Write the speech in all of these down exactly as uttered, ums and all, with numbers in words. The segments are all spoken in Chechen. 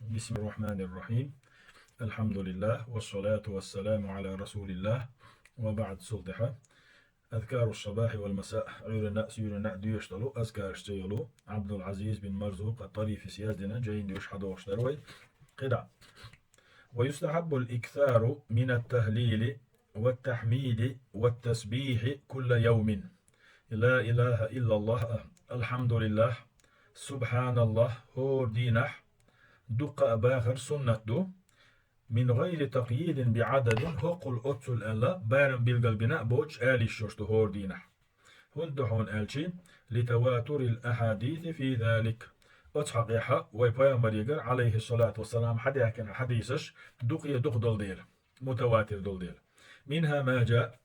بسم الله الرحمن الرحيم. الحمد لله والصلاة والسلام على رسول الله. وبعد، цул тӀехьа أذكار الصباح والمساء, Ӏуьйранна а, суьйранна а доьшуш долу азкараш чу йолу Ӏабдул-Ӏазиз бин Марзукъ ат-ТӀарифис яздина жайна доьшуш хьадогӀуш дара вай. КхидӀа. ويستحب الإكثار من التهليل والتحميد والتسبيح كل يوم. لا إله إلا الله, الحمد لله, سبحان الله, хӀора дийнахь дуккха а бахар суннат ду. من غير تقييد بعدد, хӀоккхул, оццул аьлла, барам билгал бина а боцуш, ала йиш йолуш ду хӀора дийнахь. ХӀунда ду хьуна аьлча, لتواتر الأحاديث في ذلك. Оцу хьокъехь вай пайхамарегара, Ӏалайхиссалату вассалам, хьадаьхкина хьадисаш дукхе дукха долу дела, мутаватир долу дела. منها ما جاء,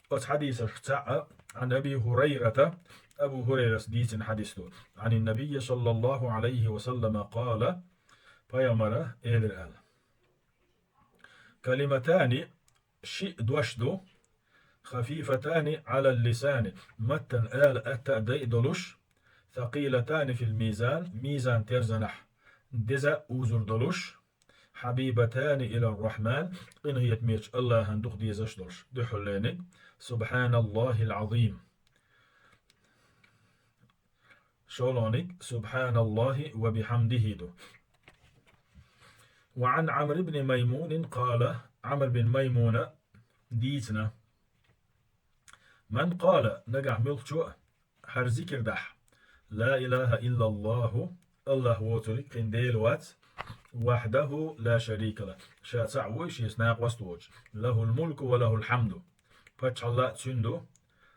оцу хьадисашкахь цхьаъ, عن أبي هريرة, Абу Хурайрас дийцина хьадис ду, عن النبي صلى الله عليه وسلم قال, пайхамара элира аьлла: كلمتان, шиъ дош ду, خفيفتان على اللسان, маттана ала атта а дайа долуш, ثقيلتان في الميزان, мизан-терзанахь деза а узур долуш, حبيبتان إلى الرحمن, къинхетамечу АллахӀана дукха дезаш долуш дуьххьарлерниг, سبحان الله العظيم. ШолгӀаниг سبحان الله وبحمده ду. وعن عمرو بن ميمون قال, Ӏамр бин Маймуна дийцина: من قال, нагахь муьлххачо а хӀара зикр дахь: لا إله إلا الله, АллахӀ воцург кхин Дела вац, وحده لا شريك له, ша цхьаъ ву и, шеца накъост воцуш, له الملك وله الحمد, паччахьалла а цуьнан ду,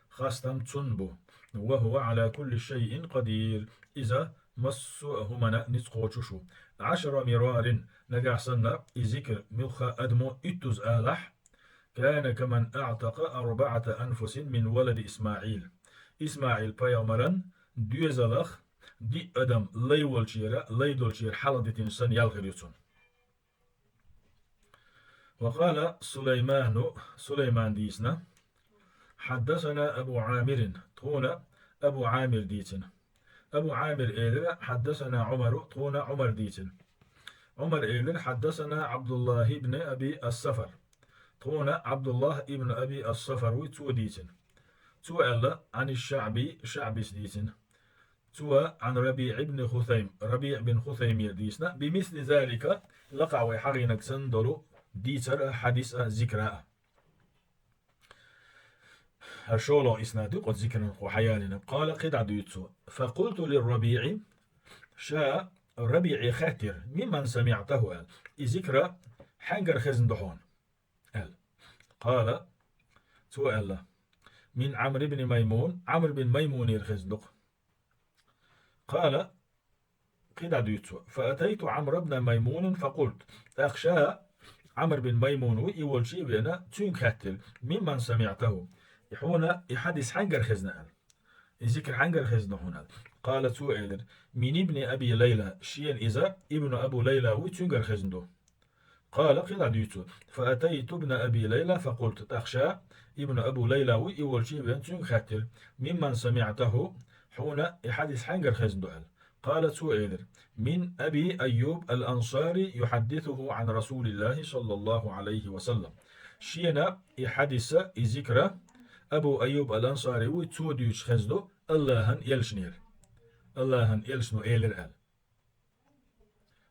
хастам цунна бу, وهو على كل شيء قدير, иза массо а хӀуманна ницкъ кхочуш ву. عشر مرار, нагахь санна и зикр муьлхха а адамо уьттаза алахь, كان كمن أعتق أربعة أنفس من ولد إسماعيل. ИсмаӀил-пайхамаран доьзалах диъ адам лай волчера, лай долчера хьалха дитина санна ял хир ю цунна. وقال سليمان, Сулаймана дийцина: حدثنا أبو عامر, тхуна Абу Ӏамира дийцина. Абу Ӏамира элира: حدثنا عمر, тхуна Ӏумара дийцина. Ӏумара элира: حدثنا عبد الله بن أبي الصفر, тхуна Ӏабдуллахь ибн Аби ас-Сафар ву, цо дийцина. Цо аьлла: عن الشعبي, ШаӀбис дийцина. Цо عن ربيع بن خثيم, РабиӀ бин Хусаймера дийцина, بمثل ذلك, лакхахь вай хьахийнарг санна долу дийцар а, хьадис а, зикра а. ХӀара шолгӀа иснад ю кху зикран кху хьаялийнарг. قال, кхидӀа дуьйцу цо: فقلت للربيع, ша РабиӀе хаьттира: ممن سمعته, аьлла, и зикра хьаьнгара хезна ду хьуна? Аьлла. قال, цо аьлла: من عمرو بن ميمون, Ӏамр бин Маймунера хезна ду-кх. قال, кхидӀа дуьйцу цо: فأتيت عمرو بن ميمون فقلت, тӀаккха ша, Ӏамр бин Маймун ву, и волчу а веана, цуьнга хаьттира: ممن سمعته, и хьуна и хьадис хьаьнгара хезна аьлла? И зикр хьаьнгара хезна хьуна аьлла? قال, цо элира: من ابن أبي ليلى, шена иза Ибн Абу Лайла ву, цуьнгара хезна ду. قال, кхидӀа дуьйцу цо: فأتيت ابن أبي ليلى فقلت, тӀаккха ша, Ибн Абу Лайла ву, и волчу а веана, цуьнга хаьттира: ممن سمعته, хьуна и хьадис хьаьнгара хезна ду аьлла? قال, цо элира: من أبي أيوب الأنصاري يحدثه عن رسول الله صلى الله عليه وسلم. Шена и хьадис, и зикра Абу Айюб ал-Ансари ву, цо дуьйцуш хезна ду АллахӀан элчанера. АллахӀан элчано элира аьлла.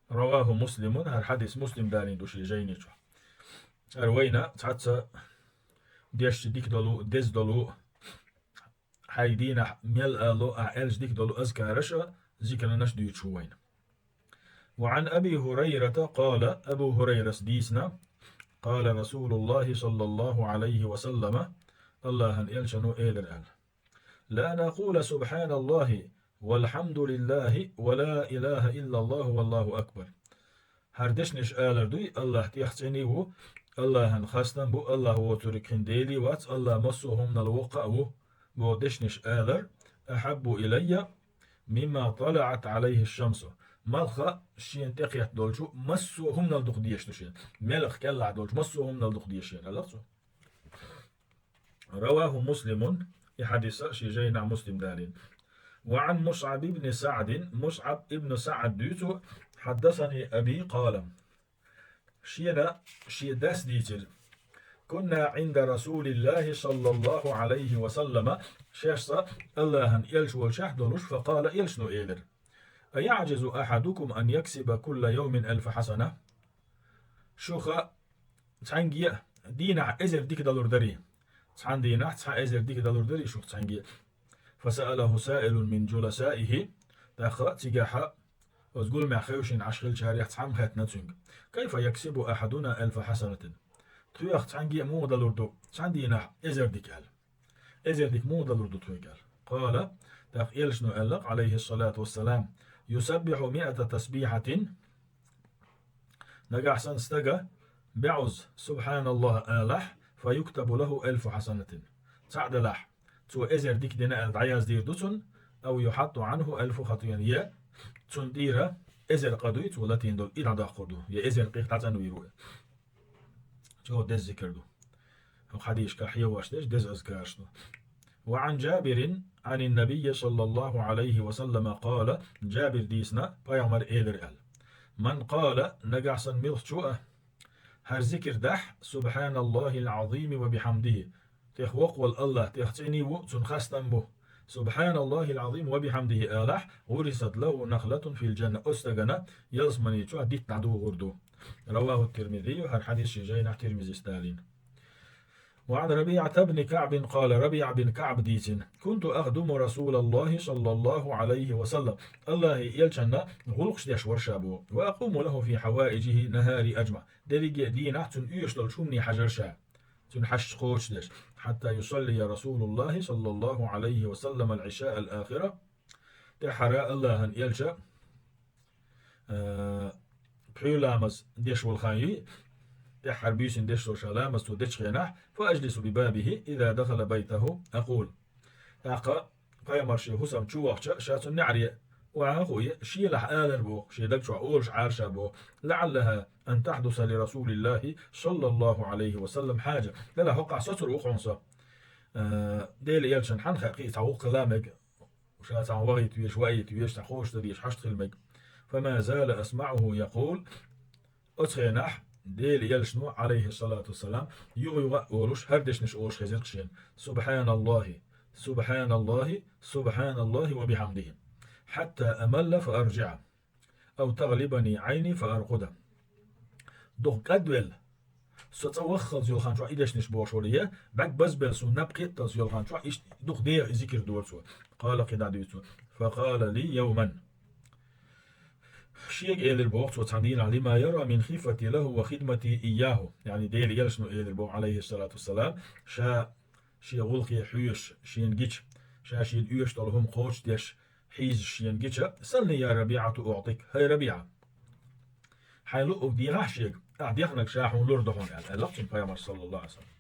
رواه مسلم, хӀара хьадис Муслима далийна ду шен жайни чохь. ХӀара вайна цхьацца дешча дика долу, деза долу, хьайн дийнахь мел ало ахь аьлча дика долу азкараш а, зикранаш а дуьйцуш ву вайна. وعن أبي هريرة قال, Абу Хурайрас дийцина: قال رسول الله صلى الله عليه وسلم, АллахӀан элчано элира аьлла: لا نقول سبحان الله والحمد لله ولا إله إلا الله والله أكبر. ХӀара дешнаш алар дуй: АллахӀ тӀех цӀена ву, АллахӀан хастам бу, АллахӀ воцург кхин Дела вац, АллахӀ массо а хӀуманал воккха а ву, боху дешнаш алар, أحب إلي مما طلعت عليه الشمس. Малх шена тӀекхетта долчу массо а хӀуманал дукха дезаш ду шена. Малх кӀелахь долчу массо а хӀуманал дукха дезаш шена, аьлла цо. رواه مسلم, и хьадис а шен жайнахь Муслима далийна. وعن مصعب بن سعد, МусӀаб ибн СаӀд дуьйцу, حدثني أبي قال. Шена шен дас дийцира: كنا عند رسول الله صلى الله عليه وسلم. Шаьшца Аллахьан элча волчохь долуш, فقال, элчано элира: أيعجز أحدكم أن يكسب كل يوم ألف حسنة؟ Шуха цхьаьнгге а дийнахь эзар дика далур дарий? Цхьана дийнахь цхьа эзар дика далур дарий шух цхьаьнгге а? فسأله سائل من جلسائه. ТӀаккха цигахьа оцу гуламехь хевшина Ӏаш хиллачарех цхьамма хаьттина цуьнга: كيف يكسب أحدنا ألف حسنة؟ Тхоьх цхьаьнгге а муха далур ду цхьана дийнахь эзар дика аьлла? Эзар дика муха далур ду тхоьга аьлла? قال, тӀаккха элчано аьлла, عليه الصلاة والسلام: يسبح مائة تسبيحة. Нагахь санна стага бӀозза «Субхьаналлахь» алахь, فيكتب له ألف حسنة. Цхьаъ делахь, цо эзар дика дина аьлла дӀаяздийр ду цунна, أو يحط عنه ألف خطيئة, я цунна тӀера эзар къа дуй цо латийна долу, и дӀадоккхур ду, я эзар къих дӀацӀанвийр ву. Чо деза зикр ду. ХӀокху хьадисашкахь хьехош дерш деза азкараш ду. وعن جابر عن النبي صلى الله عليه وسلم قال, Джабир дийцина, пайхамар элира аьлла: من قال, нагахь санна милхчо а хӀара зикр дахь, سبحان الله العظيم وبحمده, тӀех воккха волу Аллах, тӀех цӀена ву, цунна хастам бу, سبحان الله العظيم وبحمده алахь, غرست له نخلة في الجنة, оцу стагана ялсамани чохь дитт дӀадугӀур ду. رواه الترمذي, хӀара хьадис шен жайнахь Тирмизис далийна. وعن ربيعة بن كعب قال, РабиӀа бин КаӀба дийцина: كنت أخدم رسول الله صلى الله عليه وسلم, Аллахьан элчанна гӀуллакхаш деш вара ша боху, وأقوم له في حوائجه نهاري أجمع, дерриге а дийнахь цунна оьшуш долчу хӀумане хьажар ша, цуьнан хьашташ кхочушдеш, حتى يصلي رسول الله صلى الله عليه وسلم العشاء الآخرة, тӀаьххьара Аллахьан элча а, пхьуьйламаз деш волу хан юй, тӀаьххьара буьйсина деш долу ша ламаз цо дечу хенахь, فأجلس ببابه إذا دخل بيته أقول. ТӀаккха пайхамар шен хӀусам чу вахча, ша цунна неӀаре охьа а хуий, шелахь алар боху, шен даг чохь олуш Ӏара ша боху: لعلها أن تحدث لرسول الله صلى الله عليه وسلم حاجة. Делахь хӀокхахь соцур ву хьуна со. А, Делан элчанна хьанна хаьа, кхин а цхьа вукху хила мега. Ша цхьаьна вахийта везаш, ваийта везаш, цхьа кхочушдан дезаш хьашт хила мега. فما زال أسمعه يقول. Оцу хенахь Делан элчано, عليه الصلاة والسلام, юха-юха а олуш, хӀара дешнаш олуш хезира шена: سبحان الله، سبحان الله، سبحان الله وبحمده، حتى أمل فأرجع. أو تغلبني عيني فأرقد. Дукха кӀадвелла, со цӀа ваххалц йолу хан чохь и дешнаш бохуш вара, я бӀаьрг базбелла, суна наб кхетталц йолу хан чохь иштта дукха деха и зикр дора цо. قال, кхидӀа дуьйцу цо: فقال لي يوما. Шега элира боху цо цхьана дийнахь: لما يرى من خفتي له وخدمتي إياه. Яъни Делан элчано элира боху, عليه الصلاة والسلام, ша шен гӀуллакхе хьоьжуш, шена гича, ша шена оьшуш долу хӀума кхочушдеш, хьийзаш шена гича: سلني يا ربيعة أعطك. ХӀай РабиӀа, хьайн луъург дехахь шега, ахь дехнарг ша хьуна лур ду хьуна, аьлла, аьлла цунна пайхамар, صلى الله عليه وسلم.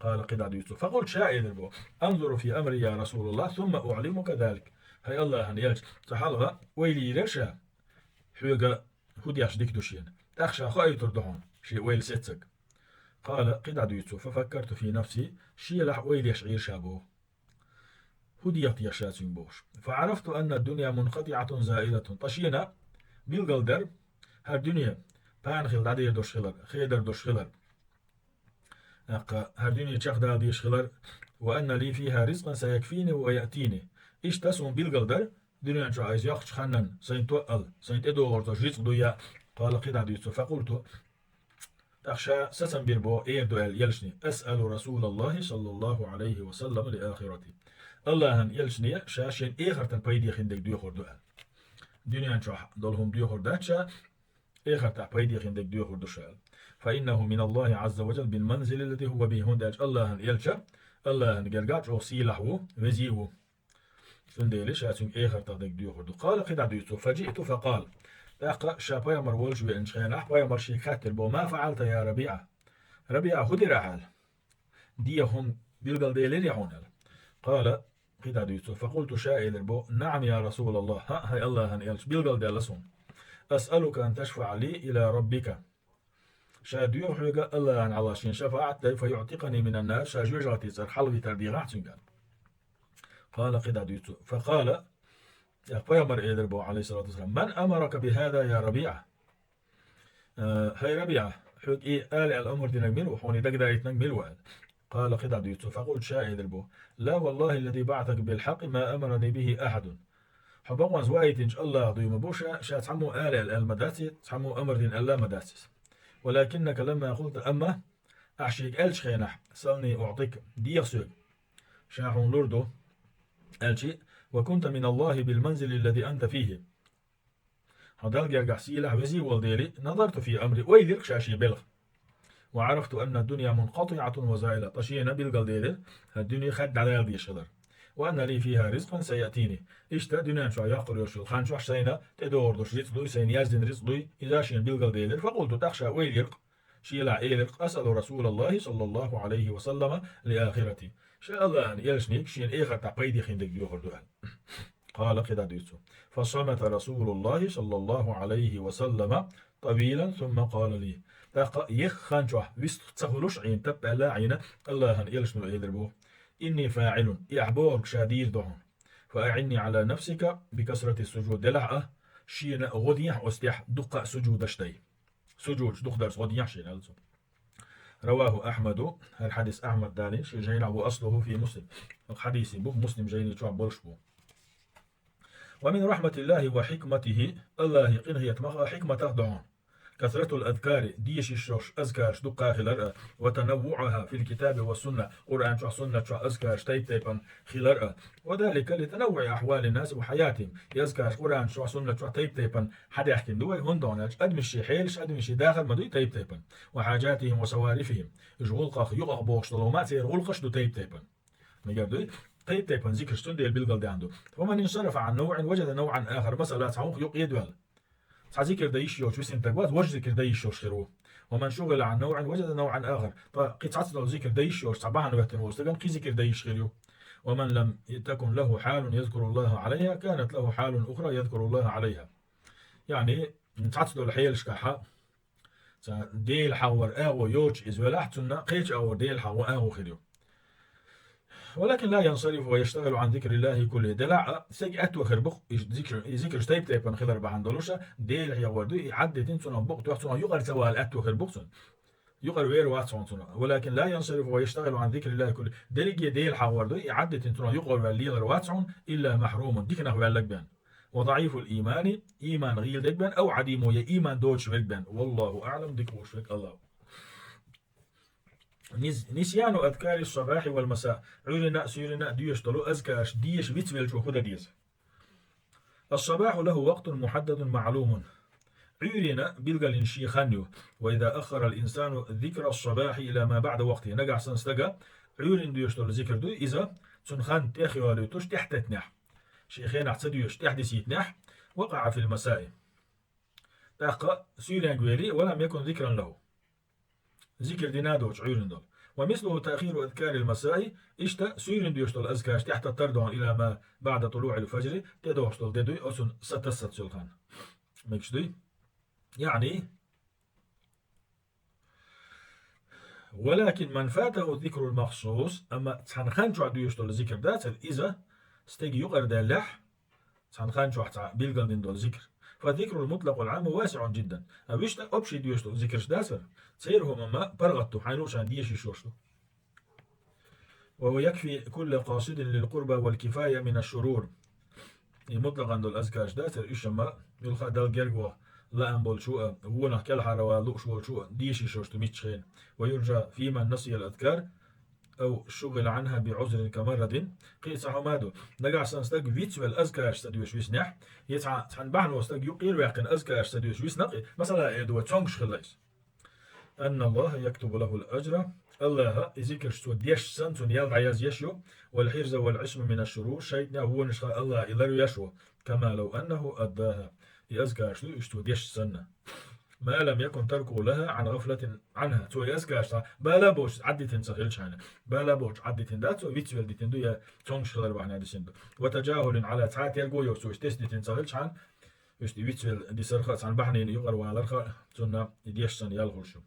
قال, кхидӀа дуьйцу цо. فقلت, ша элира боху: أنظر في أمري يا رسول الله، ثم أعلمك ذلك. ХӀай Аллахьан элча, цкъа хьалха ойла йийр ша, хьоьга хӀун деш дика ду шена. ТӀаккха ша хоуьйтур ду хьуна шен ойла сеццаг. قال, кхидӀа дуьйцу цо: ففكرت في نفسي, шелахь ойла еш Ӏийра ша боху. ХӀун деха теша ша цуьнга бохуш. فعرفت أن الدنيا منقطعة زائلة. Ткъа шена билгал дара хӀара дуьне пана хила дӀадер долуш хилар, хедар долуш хилар. ТӀаккха хӀара дуьне чекхдала дезаш хилар. وأن لي فيها رزقا سيكفيني ويأتيني. Иштта суна билгал дара, дуьнен чохь иза йоккхучу ханнан сайн тоъал, сайн тӀедогӀур долуш рицкъ дуй а. قال, кхидӀа дуьйцу цо. فقلت, тӀаккха ша сацам бира боху, эр ду аьлла элчане: أسأل رسول الله صلى الله عليه وسلم لآخرتي. Аллахьан элчане ша шен эхартан пайде хиндерг доьхур ду аьлла. Дуьнен чохь долу хӀума доьхур дац ша, эхартахь пайде хиндерг доьхур ду ша аьлла. فإنه من الله عز وجل بالمنزلة التي هو به, хӀунда аьлча Аллахьан элча Аллахьан гергахь чӀогӀа сийлахь ву, везий ву. Цундела ша цуьнга эхартах дерг доьхур ду. قال, кхидӀа дуьйцу цо: فجئت فقال. ТӀаккха ша пайхамар волчу веанчу хенахь, пайхамар шега хаьттира боху: ما فعلت يا ربيعة؟ РабиӀа, хӀун дира ахь аьлла? Деха хӀума билгалделирий хьуна аьлла? قال, кхидӀа дуьйцу цо. فقلت, ша элира боху: نعم يا رسول الله, хӀаъ, хӀай Аллахьан элча, билгалдаьлла суна. أسألك أن تشفع لي إلى ربك. Ша доьху хьоьга Аллахьан хьалха шена шафаӀат дай, فيعتقني من النار, ша жоьжахатин цӀарах хьалавитар дехахь цуьнга. قال, кхидӀа дуьйцу цо. فقال, ТӀаккха пайхамар элира боху, Ӏалайхиссалату вассалам: «من أمرك بهذا يا ربيعة؟» Э, хӀай РабиӀа, хьоьга и ала аьлла амр динарг мила ву, хьуна и дагадайтинарг мила ву аьлла. Къала, кхидӀа дуьйцу цо, факъулту, ша элира боху: «لا والله الذي بعثك بالحق ما أمرني به أحد». Хьо бакъонца ваийтинчу АллахӀах дуй ма бу ша, ша цхьаммо ала аьлла, аьлла ма дац иза, цхьаммо амр дина аьлла ма дац иза. «ولكنك لما قلت», амма ахь шега аьллачу хенахь, «سلني أعطك», деха соьга, ша хьуна лур ду, аьлча, «وكنت من الله بالمنزل الذي أنت فيه». Хьо Далла гергахь сийлахь, везий волу дели, «نظرت في أمري», ойла йира-кх ша шен белхан. «وعرفت أن الدنيا منقطعة وزائلة», ткъа шена билгалделира, хӀара дуьне хадда дӀадала дезаш хилар. «وأن لي فيها رزقا سيأتيني». Иштта дуьнен чохь йоккхур йолуш йолу хан чохь шайна тӀедогӀур долуш рицкъ дуй, шайна яздина рицкъ дуй, иза шена билгалделира. «فقلت», тӀаккха ша ойла йира-кх, шелахь элира-кх: «أسأل رسول الله صلى الله عليه وسلم لآخرتي». Ша АллахӀан элчаниг шена эхартахь пайде хин дерг доьхур ду аьлла. Къала, кхидӀа дуьйцу цо: «فصمت رسول الله صلى الله عليه وسلم طويلا ثم قال لي». ТӀаккха ехха хан чохь вистхуьлуш Ӏийна, тап аьлла Ӏийна, АллахӀан элчано элира боху: «إني فاعل», и ахь бохург ша дийр ду хьуна. «فأعني على نفسك بكثرة السجود». Делахь а, шена гӀо дехьа оцу тӀехь дуккха а сужудаш дай. Сужудаш дукха дарца гӀо дехьа шена, аьлла цо. رواه أحمد, хӀара хьадис Ахьмада далийна шен жайнахь, وأصله في مسلم. Хьадисан бух Муслим жайни чохь болуш бу. «ومن رحمة الله وحكمته», АллахӀан къинхетамах а, хьикматах а ду хьуна: «كثرة الأذكار», дешаш йолуш азкараш дуккха хилар а, «وتنوعها في الكتاب والسنة», Къуръан чохь, суннат чохь азкараш тайп-тайпана хилар а. «وذلك لتنوع أحوال الناس وحياتهم». И азкараш Къуръан чохь, суннат чохь тайп-тайпана хьадаьхкина ду вай, хӀунда аьлча адамийн шен хьелаш, адамийн шен дахар ма дуй тайп-тайпана. «وحاجاتهم وصوارفهم». Уьш гӀуллакхах юкъах бохуш долу хӀума, церан гӀуллакхаш а ду тайп-тайпана. Мегар дуй? Тайп-тайпана зикраш цундела билгалдаьхна ду. «فمن انصرف عن نوع وجد نوعا آخر». Масала, цхьа хӀума юкъа а доьлла, цхьа зикр дан йиш йолуш висина стаг вац, важа зикр дан йиш йолуш хир ву. «ومن شغل عن نوع وجد نوعا آخر». Ткъа кхин цхьацца долу зикр дан йиш йолуш цхьа бахьана хӀоьттина волу стагана кхин зикр дан йиш хир ю. «ومن لم تكن له حال يذكر الله عليها كانت له حال أخرى يذكر الله عليها». Яъни, цхьацца долу хьелашкахьа, цхьа Дела хьахор агӀо йоцуш иза велахь, цунна кхечу агӀор Дела хьахо агӀо хир ю. «ولكن لا ينصرف ويشتغل عن ذكر الله كله». Делахь а, стеган аьтто хир бу-кх, и зикр, и зикраш тайп-тайпана хилар бахьана долуш а, Дела хьехор ду, и Ӏаддитина цунах букъ тоьхна, цунах юкъара ца вала аьтто хир бу-кх цунна. Юкъара вер вац хьуна цунах. «ولكن لا ينصرف ويشتغل عن ذكر الله كله». Дерриге Дела хьахор ду, и Ӏаддитина цунах юкъара ваьлла лелар вац хьуна, «إلا محروم», диканах ваьлларг бен. «وضعيف الإيمان», ийман гӀийла дерг бен, «أو عديمه», я ийман доцуш верг бен. والله أعلم, дика вуш верг АллахӀ. «نس-، نسيان أذكار الصباح والمساء». Ӏуьйранна а, суьйранна а доьшуш долу азкараш деша вицвеллачо хӀун дан деза? «الصباح له وقت محدد معلوم». Ӏуьйранна билгалйина шен хан ю. «وإذا أخر الإنسان ذكر الصباح إلى ما بعد وقته». Нагахь санна стага Ӏуьйранна доьшуш долу зикр дуй, иза цуьнан хан тӀехйолуьйтуш тӀаьхьатеттинехь, шен хенахь ца доьшуш тӀаьхьадисийтинехь, «وقع في المساء». ТӀаккха суьйренга вели, «ولم يكن ذكرا له». Зикр дина а доцуш Ӏуьйранна долу. «ومثله تأخير أذكار المساء», иштта суьйранна доьшуш долу азкараш тӀаьхьататтар ду хьуна, «إلى ما بعد طلوع الفجر», тӀедогӀуш долу де дуй, оцунна сатассалц йолу хан. Мегаш дуй? Яъни, «ولكن من فاته الذكر المخصوص», амма цхьана хан чохь доьшуш долу зикр дацара, иза стеган юкъара даьллехь, цхьана хан чохь цхьа билгалдина долу зикр. «فالذكر المطلق العام واسع جدا». А вуьшта общий доьшуш долу зикраш дацара, церан хӀума ма паргӀат ду, хьайна луучарна деша йиш йолуш ду. «ويكفي كل قاصد للقربى والكفاية من الشرور». И мутлакъан долу азкараш дацара, уьш амма, муьлхха а Далла герга ваха лаам болчо а, вонах кӀелхьара вала лууш волчо а деша йиш йолуш ду миччахьена. «ويرجى فيمن نسي الأذكار أو شغل عنها بعذر كمرض». Кхин а цхьа хӀума а ду. Нагахь санна стаг вицвелла азкараш ца доьшуш виснехь, я цхьа, цхьана бахьано стаг юккъера ваьккхина азкараш ца доьшуш висна, масала, эр ду вай, цомгуш хилла иза. «أن الله يكتب له الأجر». АллахӀа и зикраш цо дешча санна, цунна ял дӀаязъеш ю. «والحرز والعصمة من الشرور». ШайтӀанех, вонашха АллахӀа и ларвеш ву. «كما لو أنه أداها». И азкараш ду уьш цо дешча санна. «ما لم يكن تركه لها عن غفلة عنها». Цо и азкараш цхьа бала а боцуш Ӏаддитина ца хилча хьайна. Бала а боцуш Ӏаддитина дац цо, вицвелла дитина ду, я цомгуш хилар бахьана дисина ду. «وتجاهل على», цхьа а терго йоцуш цо уьш тесна дитина ца хилча хьайна, уьш и вицвелла дисарх а, цхьана бахьанина юкъара валарх а, цунна и дешча санна ял хуьлуш ю.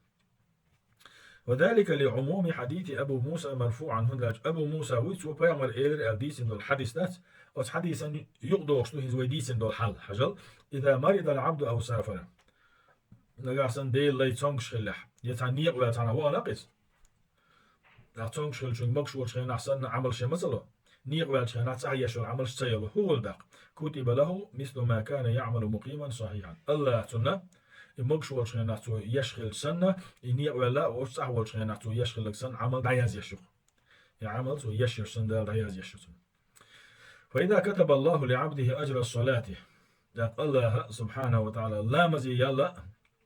«وذلك لعموم حديث أبي موسى مرفوعا», хӀунда аьлча Абу Муса вуй, цо пайхамар элира аьлла дийцина долу хьадис дац, Оцу хьадисан юкъадогӀуш ду хӀинца вай дийцина долу хьал, хьажал: «Иза марида ал-Ӏабду ав сафара». Нагахь санна Делан лай цомгуш хиллехь, я цхьана некъа ваьлла цхьана вахана иза. ТӀаккха цомгуш хиллачуьнга могуш волчу хенахь санна Ӏамал шен ма ца ло. Некъа ваьллачу хенахь цӀахь еш йолу Ӏамалш ца яло. ХӀун хуьлу тӀаккха? «Кутиба лаху мислу ма кана яъмалу мукъиман сахьихьан». Аллахьа цунна, и могуш волчу хенахь цо еш хиллачу санна, и некъа ваьлла а волуш цӀахь волчу хенахь цо еш хилларг санна Ӏамал дӀаязъеш ю. И Ӏамал цо еш йолуш санна Дала дӀаязъеш ю цунна. «Фа иза катаба Аллаху ли Ӏабдихи аджра салати». ТӀаккха Аллахьа, субхьанаху ва таӀала, ламазе ял а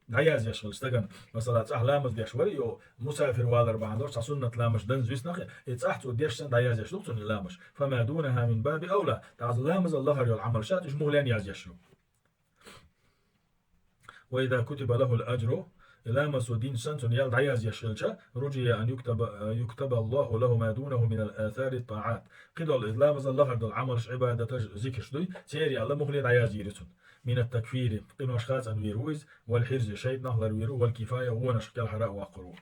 дӀаязъеш хилча стагана, масала, цӀахь ламаз деш вара, йо, мусафир валар бахьана долуш, цхьа суннат ламазаш дан зуьйсу нах, и цӀахь цо деш санна дӀаязъеш ду цунна и ламазаш. «Фама дунахьа мин баби авла», тӀаккха ламазал лахара йолу Ӏамалш а уьш мухлен язъеш ю. «Ва иза кутиба лахул аджру», и ламаз цо динчу санна цунна ял дӀаязъеш хилча, «руджия ан юктаба, юктаба Аллаху лаху ма дунаху минал асари ттаӀат». Кхидолу иза ламазал лахара долу Ӏамалш, Ӏибадаташ, зикраш дуй, церан ял а мухле дӀаязйийр ю цунна. «Минат такфири», къиношха а цӀанвийр ву иза, «вал хьирзи», шайтӀанах ларвийр ву, «вал кифая», вонашка кӀелхьара а воккхур ву.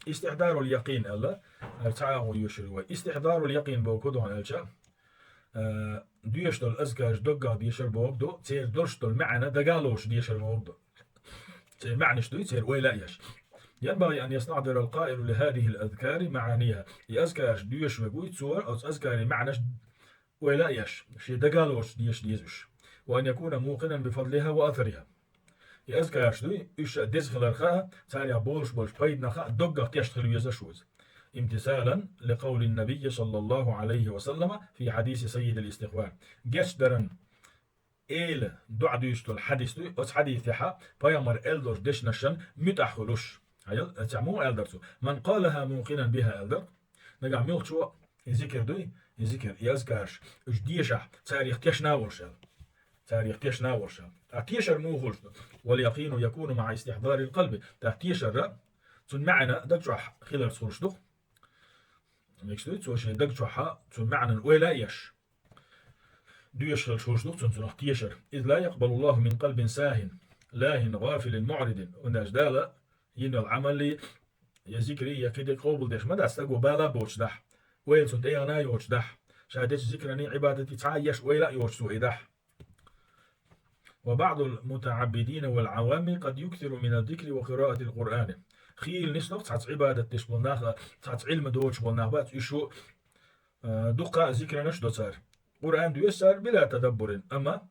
Истихьдарул якъин аьлла, хӀара цхьа агӀо йоьшур вай. Истихьдарул якъин боху ду хьуна аьлча, а, доьшуш долу азкараш доггах дешар боху ду, церан долуш долу маьӀна дагахь лоцуш дешар боху ду. Церан маьӀнаш дуй, церан ойла а еш. «ЯнбагӀи ан ястахьдира ал-къаилу ли хӀазихил азкари маӀаниха». И азкараш доьшуш верг вуй, цо оцу азкарийн маьӀнаш ойла а еш, шен дагахь лоцуш деша деза уьш. «Ва ан якуна мукъинан би фадлиха ва асариха». И азкараш дуй, уьш ша деза хилар хаа, царех болуш болчу пайданах а доггах тешна хила веза шу иза. «Имтисалан ли къавлин набийи саллаллаху Ӏалайхи ва саллама фи хьадиси саййидил истигъфар». Гечдаран Эла доӀа дуьйцуш долу хьадис дуй, оцу хьадисехьа пайхамар аьлла долчу дешнашан муьтӀахь хуьлуш. Хьайал, цхьа муха аьлла дара цо? «Ман къалаха мукъинан биха», аьлла дара. Нагахь муьлххачо и зикр дуй, и зикр, и азкараш, уьш дешахь, царех тешна а волуш аьлла. Царех тешна а волуш аьлла. Ткъа тешар муха хуьлуш ду? «Вал якъину якуну маӀа истихьдарил къалби». ТӀаккха тешар а, цуьнан маьӀна даг чохь хиларца хуьлуш ду. Мегаш дуй, цо шен даг чохьа, цуьнан маьӀнан ойла а еш. Доьшуш хилча хуьлуш ду цунна цунах тешар. «Из ла якъбалу Аллаху мин къалбин сахин, лахин, гъафилин, муӀридин». ХӀунда аьлча Дала йина йолу Ӏамаллий, я зикрий, я кхидерг къобалдеш ма дац стага бала а боцуш дахь, ойла цунна тӀегӀана а йоцуш дахь, ша дечу зикранний, Ӏибадатий цхьа а еш ойла а йоцуш цо и дахь. «Ва баъдул мутаӀаббидина вал Ӏавами къад юктиру мина зикри ва къираатил Къуръани». Хийла нисдо цхьацца Ӏибадат деш болу нах а, цхьацца Ӏилма доцуш болу нах бац, уьш шу, а, дуккха а зикранаш до цара. Къуръан доьшу цара била тадаббурин, амма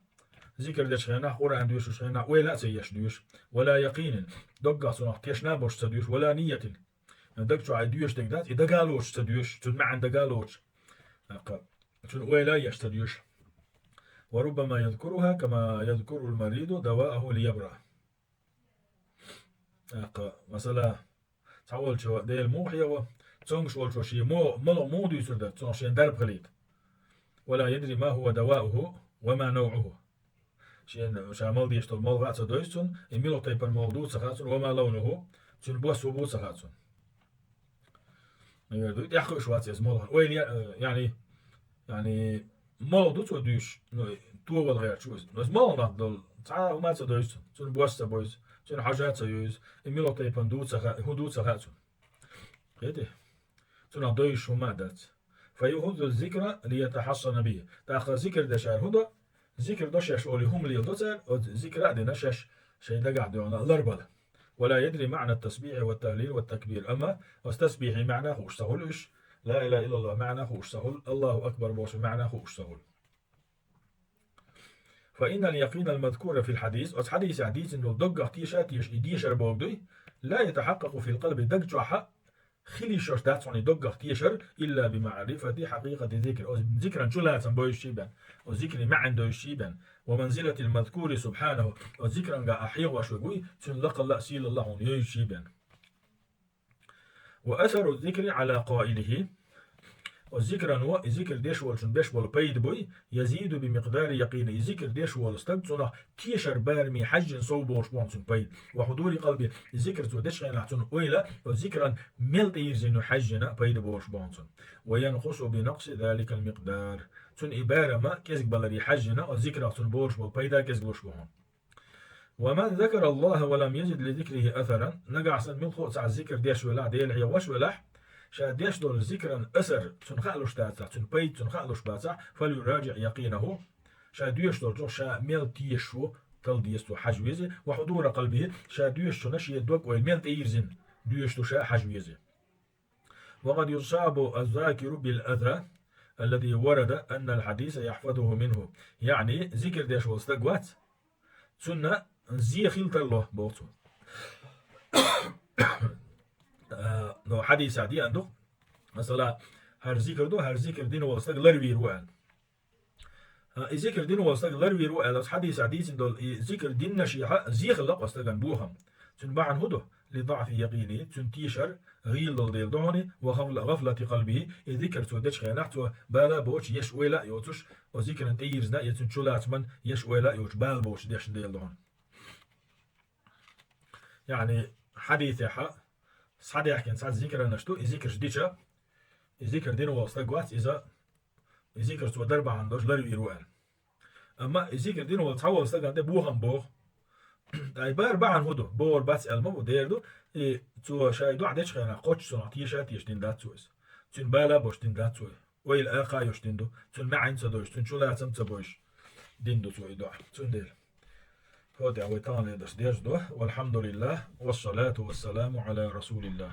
зикр дечу хенахь, Къуръан доьшучу хенахь ойла а ца еш доьшу. «Ва ла якъинин», доггах цунах тешна а болуш ца доьшу, «ва ла ниятин». Даг чохь и доьшуш дерг дац, и дагахь лоцуш ца доьшу, цуьнан маьӀна дагахь лоцуш. ТӀаккха цуьнан ойла а еш ца доьшу. «Ва руббама язкуруха кама язкурул мариду давааху лиябра». ТӀаккха, масала, цхьаволчо Дела муха хьехо, цомгуш волчо шен мо-, молха муха дуьйцур дара, цунах шен дарба хилийта. «Ва ла ядри ма хува давауху ва ма навъуху». Шен ша мала дезаш долу молха а ца дойзу цунна, и муьлха тайпана молха ду а ца хаьа цунна, «ва ма лавнуху», цуьнан бос хӀун бу а ца хаьа цунна. Мегар дуй, тӀаьхьа хууш вац иза молхана. Ойла я-, яъни, яъни, молха ду цо дуьйш, ну, товала гӀерташ ву иза. Ну, иза молха нах долу, цхьа а хӀума а ца дойзу цунна, цуьнан бос а ца бойзу, цуьнан хьожа а ца йойзу, и муьлха тайпана ду а ца хаьа, хӀун ду а ца хаьа цунна. Кхетий? Цунах дойзуш хӀума а дац. «Фа юхузу зикра лиятахьассана бихи». ТӀаккха зикр дешара хӀун до? Зикр до шаьш олий хӀума леладо цара, оцу зикра а дина шаьш шайн дагахь доьгӀна ларбала. «Ва ла ядри маъна тасбихи ва тахлил ва такбир». Амма оцу тасбихьий маьӀна хууш ца хуьлу уьш, ла илаха иллаллах маьӀна хууш ца хуьлу, Аллаху акбар бохучу маьӀна хууш ца хуьлу. «Фа иннал якъинал мазкура фил хьадис», оцу хьадисехь дийцина долу доггах теша а теша, и дешар боху дуй, «ла ятахьаккъакъу фил къалби», даг чохьа хила йиш йолуш дац хьуна и доггах тешар, «илла би маърифати хьакъикъати зикр», оцу зикран чулацам бойзучий бен, оцу зикрин маьӀна дойзучий бен, «ва манзилатил мазкури субхьанаху», оцу зикранга а хьехош верг вуй, цуьнан лакхалла а, сийлалла а хьуна йойзучий бен. «Ва асару зикри Ӏала къаилихи». Оцу зикран ва, и зикр деш волчун беш болу пайда буй, «язиду би микъдари якъини». И зикр деш волу стаг цунах тешар барамий хьаьжжина сов болуш бу хьуна цуьнан пайда. «Ва хьудури къалби», и зикр цо дечу хенахь цуьнан ойла, оцу зикран мел тӀеирзина ю хьаьжжина пайда болуш бу хьуна цуьнан. «Ва янкъусу би накъси заликал микъдар». Цуьнан и барам а кӀезиг баларий хьаьжжина, оцу зикрах цуьнан болуш болу пайда а кӀезиг луш бу хьуна. «Ва ман закара Аллаха ва лам язид ли зикрихи асаран», нагахь санна муьлхха а цхьа зикр деш велахь, Дела хьехош велахь, ша деш долу зикран асар цунна хаалуш дацахь, цуьнан пайда цунна хаалуш бацахь, فليراجع يقينه, ша доьшуш долчух ша мел тешаш ву, талла деза цо хьажа веза, وحضور قلبه, ша доьшучунна шен дог-ойла мел тӀеирзина доьшуш ду ша хьажа веза. وقد يصاب الذاكر بالأذى الذي ورد أن الحديث يحفظه منه. يعني, зикр деш волу стаг вац, цунна зе хила тарло, боху цо. А, но хьадисехь деана ду, масала, хӀара зикр ду, хӀара зикр дина волу стаг ларвийр ву аьлла. А, и зикр дина волу стаг ларвийр ву аьлла, оцу хьадисехь дийцина долу и зикр диннашехьа зе хилла-кх оцу стагана бохам. Цуьнан бахьана хӀун ду? لضعف يقينه, цуьнан тешар гӀийла долу дела ду хьуна, وغفلة قلبه, и зикр цо дечу хенахь цо бала а боцуш, еш ойла а йоцуш, оцу зикран тӀеирзина, я цуьнан чулацаман еш ойла а йоцуш, бала боцуш дешна дела ду хьуна. Яъни, хьадисехьа схьадаьхкина цхьа зикранаш ду, и зикраш дича, и зикр дина волу стаг вац иза, и зикр цо дар бахьана долуш ларвийр ву аьлла. Амма и зикр дина волу цхьа волу стагана тӀе бохам боху. Ткъа и бар бахьана хӀун ду? Бохур бац аьлла ма бу, дера ду, и цо ша и доӀа дечу хенахь кхоччуш цунах теша а тешаш дина дац цо иза. Цуьнан бала а боцуш дина дац цо иза. Ойла а кхайош дина ду, цуьнан маьӀна ца дойуш, цуьнан чулацам а ца бойуш дина ду цо и доӀа. Цундела. ХӀотӀехь вай таханлера дарс дерзадо. والحمد لله والصلاة والسلام على رسول الله.